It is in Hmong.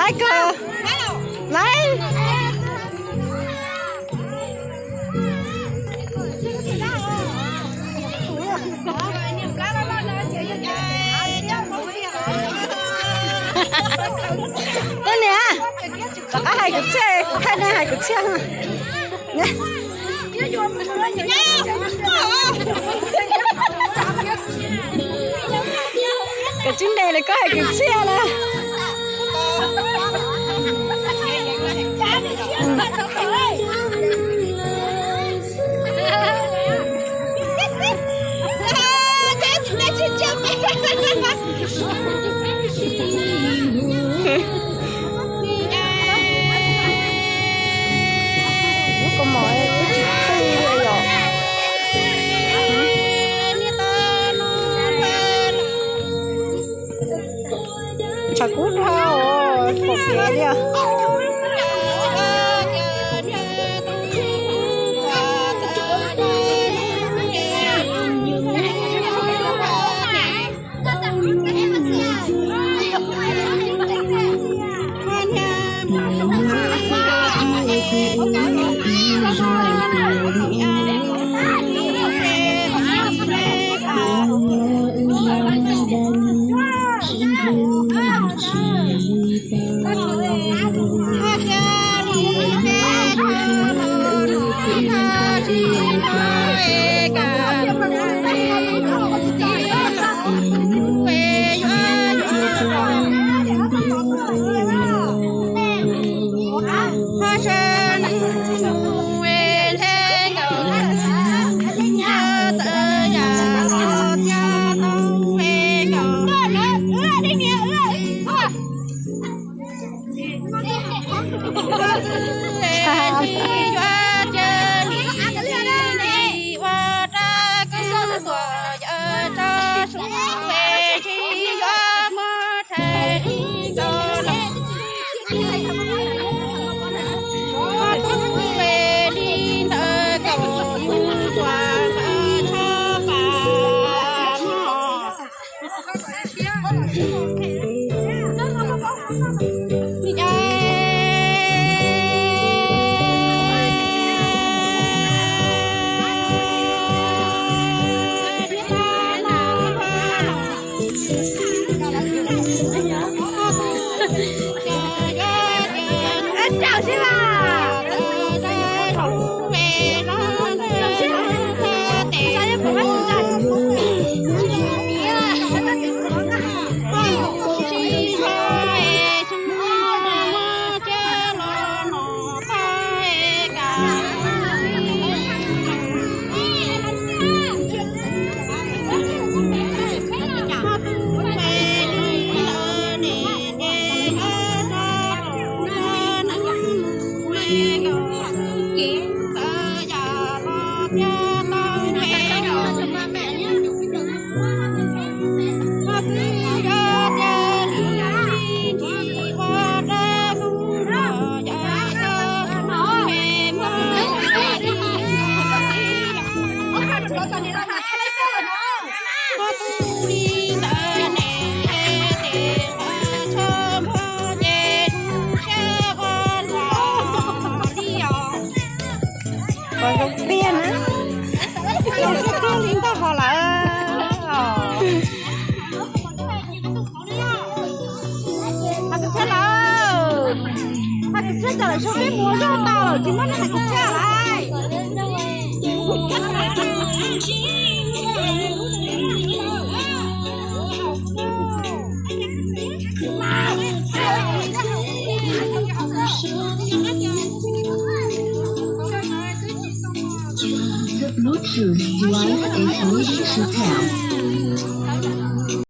Laib kawg, laib. Tus niam, rov qab hais kwv txhiaj, kuv thaij nej hais kwv txhiaj. Koj tsis ntes li koj hais kwv txhiaj na. Lub kaus mom tsis thwj li os. Tshav kub dhau, pom kev li os. Qhov zoo tiag na, zoo tiag tiag li ntag hos lawm. Hais kwv txhiaj lawm, hais kwv txhiaj tas lawm, sau peb mus ua zog tas lawm tsis muab nej hais kwv txhiaj lawm. The Bluetooth device is ready to pair.